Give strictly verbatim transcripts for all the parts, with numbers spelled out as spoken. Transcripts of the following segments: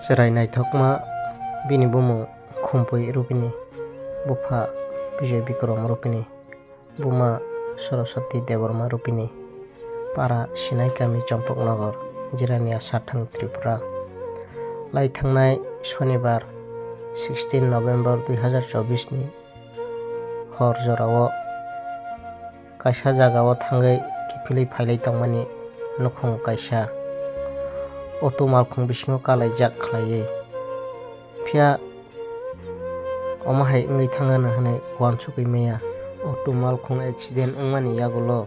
Chwrai naithokma bini bumung Khumpui Rupini, bupha Bijoy Bikrom Rupini, buma Saraswati Debbarma Rupini, para Sinai Kami, Champaknagar, Jirania Sathang, Tripura. Lai thangnai Sonibar, sixteen November dui hazar chobbish ni hor jorao kaisa jagao thangwi kiphilwi phailai tongmani nukhung kaisa auto malkhung bisingo kalaijak khlaiwi. Phiya omo hai wngwi thangano hwnwi uansukwi maya. Auto malkhung accident wngmani yagulo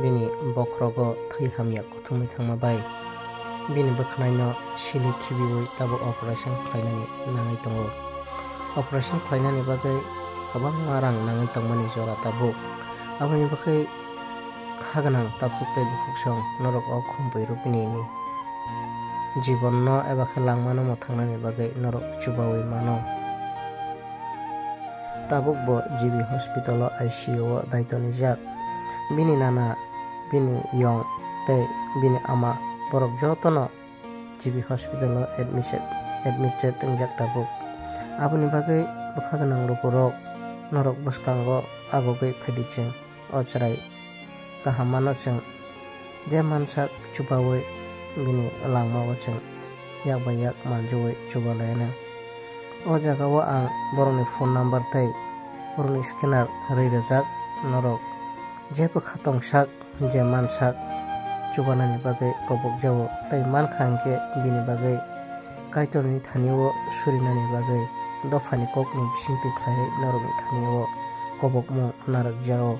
bini bokhorogo thwi hamya kuthumwi thangma bai bini bwkhwnaino sili khibiwi tabuk operation khlainani nangwi tongo. Operation khlainani bagwi kwbangma rang nangwi tongmani jora tabuk. Aboni bagwi kha gwnang takhuk tei bukhuksong norok o Khumpui Rupini ni jibonno eba khe langmano mwthangnani bagwi norok chubawi mano. Tabuk bo G B hospital o I C U o daitoni jak. Bini nana, bini yong tei bini ama borok jotono G B hospital o admission, admitted wngjak tabuk. Aboni bagwi bwkha gwnang lukurok norok bwskango agogwi phaidi chwng. O chwrai kaham mano chwng. Je mansak chubawi bini langmao chwng yak bai yak manjui chubalaianw. O jagao ang borokni phone number tei borokni scanner rwi rwjak norok. Je bwkha tongsak, je mansak chubanani bagwi kobokjao tei mankha hinkhe bini bagwi Kaitorni thani-o surinani bagwi dophani kokni bisingtwi khlaiwi norokni thani-o kobokmung narwkjao.